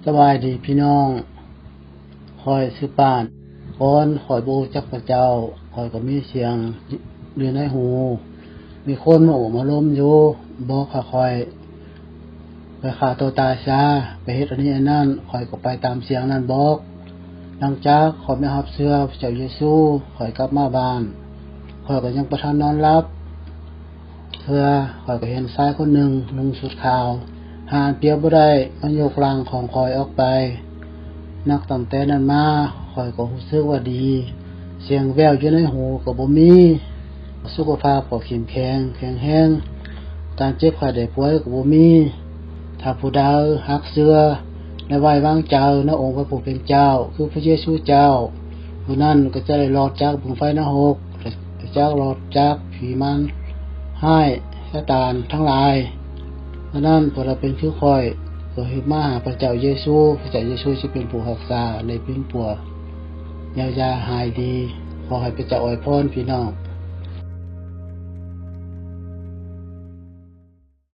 ສະບາຍດີພີ່ນ້ອງ, ຂ້ອຍຊື່ປານ. ກ່ອນຂ້ອຍບໍ່ຮູ້ຈັກພະເຈົ້າ, ຂ້ອຍກໍມີສຽງຢູ່ໃນຫູ, ມີຄົນມາໂອມາລົມຢູ່, ບອກໃຫ້ຂ້ອຍໄປຂ້າຕົວຕາຍຊະ, ໄປເຮັດອັນນີ້ອັນນັ້ນ, ຂ້ອຍກໍໄປຕາມສຽງນັ້ນບອກ. ຫຼັງຈາກຂ້ອຍໄດ້ຮັບເຊື່ອພະເຈົ້າເຢຊູ, ຂ້ອຍກັບມາບ້ານ, ຂ້ອຍກໍຍັງບໍ່ທັນນອນຫຼັບເທື່ອ, ຂ້ອຍກໍເຫັນຊາຍຄົນໜຶ່ງນຸ່ງຊຸດຂາວ, ຫາອານປຽບບໍ່ໄດ້, ມັນຍົກຮ່າງຂອງຂ້ອຍອອກໄປ. ນັບຕັ້ງແຕ່ນັ້ນມາ, ຂ້ອຍກໍຮູ້ສຶກວ່າດີ, ສຽງແວ່ວຢູ່ໃນຫູກໍບໍ່ມີ, ສຸຂະພາບກໍເຂັ້ມແຂງ, ແຂງແຮງ, ການເຈັບໄຂ້ໄດ້ປ່ວຍກໍບໍ່ມີ. ຖ້າຜູ້ໃດຮັກເຊື່ອ ແລະ ໄວ້ວາງໃຈໃນອົງພະຜູ້ເປັນເຈົ້າ, ຄືພະເຢຊູເຈົ້າ, ຜູ້ນັ້ນກໍຈະໄດ້ລອດຈາກບຶງໄຟນະຮົກ, ແລະ ຈະລອດຈາກຜີມານຮ້າຍຊາຕານທັງຫຼາຍ. ສະນັ້ນ, ພວກເຮົາເປັນຄືຂ້ອຍ, ກໍຮີບມາຫາພະເຈົ້າເຢຊູ, ພະເຈົ້າເຢຊູຈະເປັນຜູ້ຮັກສາ ແລະ ປິ່ນປົວຢຽວຢາໃຫ້ດີ. ຂໍໃຫ້ພະເຈົ້າອວຍພອນພີ່ນ້ອງ.